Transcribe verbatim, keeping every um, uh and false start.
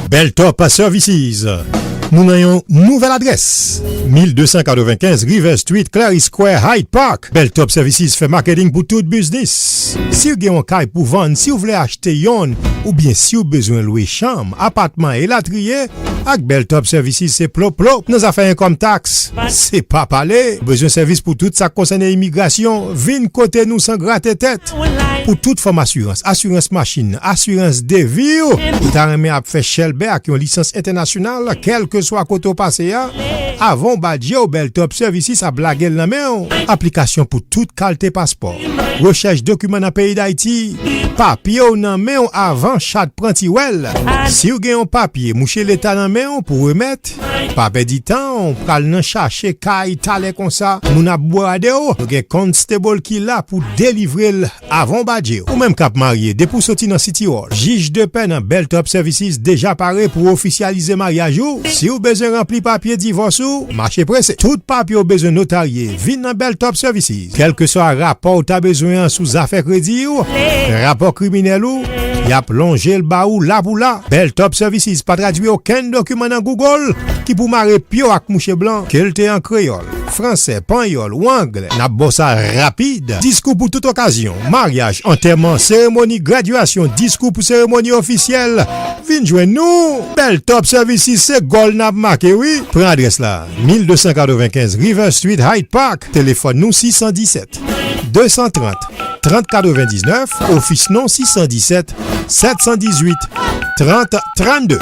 Beltop Services. Nou nan yon nouvèl adrès, mil de san katrevenkenz River Street, Clary Square, Hyde Park. Beltop Services fè maketing pou tout biznis. Si w gen yon kay pou vann, si w vle achte yonn, oubyen si w bezwen lwe chanm, apatman, elatriye, ak Beltop Services se plop plop nan zafè enkòm taks. Se pa pale. Bezwen sèvis pou tout sa k konsène imigrasyon? Vin kote nou san grate tèt. Pou tout fòm asirans, asirans machin, asirans de vi w, ou ta renmen ap fè chèlbè ak yon lisans entènasyonal, kèlkeswa kote w pase a, avan w bat je w, Beltop Services ap lage l nan men w. Aplikasyon pou tout kalte paspò, rechèch dokiman nan peyi Dayiti, papye w nan men w avan chat pran ti wèl. Si w gen yon papye mouche leta nan men w pou remèt, pa pèdi tan w, pral nan chache kay talè konsa, moun ap bwade w. Nou gen constable ki la pou delivre l avan w bat je w. Ou menm k ap marye, depi w soti nan City Hall, jij de pè nan Beltop Services deja pare pou ofisyalize maryaj ou. Si w bezwen ranpli papye divòs ou, mache prese. Tout papye w bezwen notarye, vin nan Beltop Services. Kèlkeswa rapò w ta bezwen an sou zafè kredi w, rapò kriminèl ou, y ap lonje l ba ou la pou la. Beltop Services pa tradui okenn dokiman nan Google ki pou mare pye w ak mouche blan, ke l te an kreyòl, fransè, panyòl ou anglè. N ap ba w sa rapid. Diskou pou tout okazyon, maryaj, antèman, seremoni gradyasyon, diskou pou seremoni ofisyèl. Vin jwenn nou. Beltop Services se gòl n ap make, wi. Pran adrès la, mil de san katrevenkenz River Street, Hyde Park. Telefòn nou, sis san disèt, de san trant, trant katrevendiznèf. Ofis nou, sis san disèt, sèt san dizuit, trant trannde.